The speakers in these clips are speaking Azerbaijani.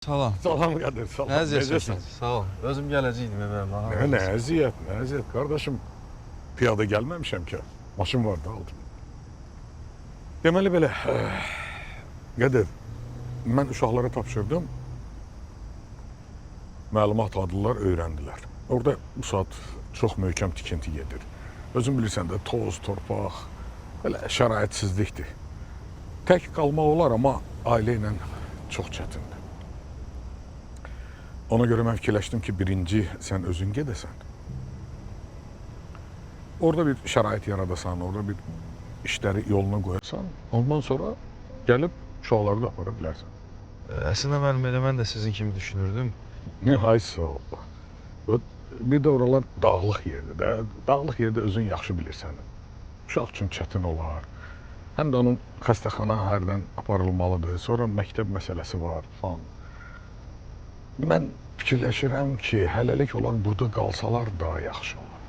Salam. Salam Qədir, salam. Nə əziyyət Necəsən? çəkdiniz? Sağ ol. Özüm gələcəkdim evə. Nə əziyyət, nə əziyyət qardaşım. Piyada gəlməmişəm ki. Maşın vardı, aldım. Deməli belə, Qədir, mən uşaqlara tapşırdım. Məlumat aldılar, öyrəndilər. Orada bu saat çox möhkəm tikinti gedir. Özün bilirsən də toz, torpaq, belə şəraitsizlikdir. Tək qalmaq olar, amma ailə ilə çox çətindir. Ona görə mən fikirləşdim ki, birinci sən özün gedəsən. Orada bir şərait yaradasan, orada bir işləri yoluna qoyasan, ondan sonra gəlib uşaqları da apara bilərsən. Əslində müəllim, elə mən də sizin kimi düşünürdüm. Ay sağ ol. Bir də oralar dağlıq yerdir də. Dağlıq yerdə özün yaxşı bilirsən. Uşaq üçün çətin olar. Həm də onun xəstəxana hərdən aparılmalıdır. Sonra məktəb məsələsi var falan. Mən fikirləşirəm ki, hələlik onlar burada qalsalar daha yaxşı olar.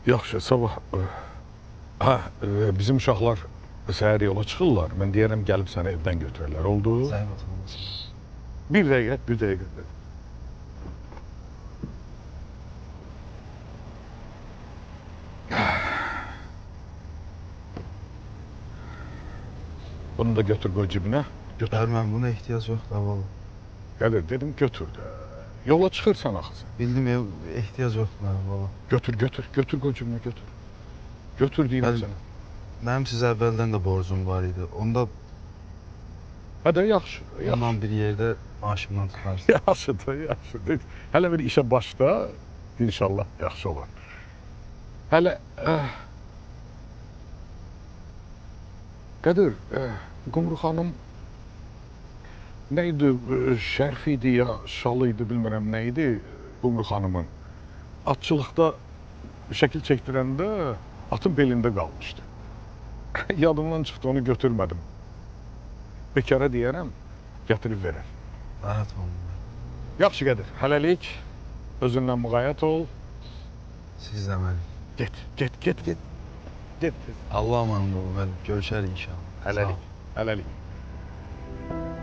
Yaxşı, sabah bizim uşaqlar səhər yola çıxırlar. Mən deyərəm gəlib səni evdən götürərlər. Oldu? Zəhmət olmasın. Bir dəqiqə, bir dəqiqə. Bunu da götür qoy cibinə. Götür. Bəli müəllim, buna ehtiyac yoxdur valla. Qədir, dedim götür də. Yola çıxırsan axı sən. Bildim, ehtiyac yoxdur mənim valla. Götür, götür, götür qoy cibinə götür. Götür deyirəm Bəli. sənə. Mənim sizə əvvəldən də borcum var idi. Onda Hə də yaxşı, yaxşı. ondan bir yerdə maaşımdan tutarsın. Yaxşıdır, yaxşıdır. Hələ bir işə başla, inşallah yaxşı olar. Hələ Qədir, Qumru xanım nə idi, şərf idi ya şal idi, bilmirəm nə idi Qumru xanımın. Atçılıqda şəkil çəkdirəndə atın belində qalmışdı. Yadımdan çıxdı, onu götürmədim. Bekara deyərəm, gətirib verər. Narahat olmayın. Yaxşı Qədir, hələlik özündən müğayət ol. Siz də müəllim. Get, get, get, get. Get. Allah amanında olun müəllim. Görüşərik inşallah. Hələlik, hələlik.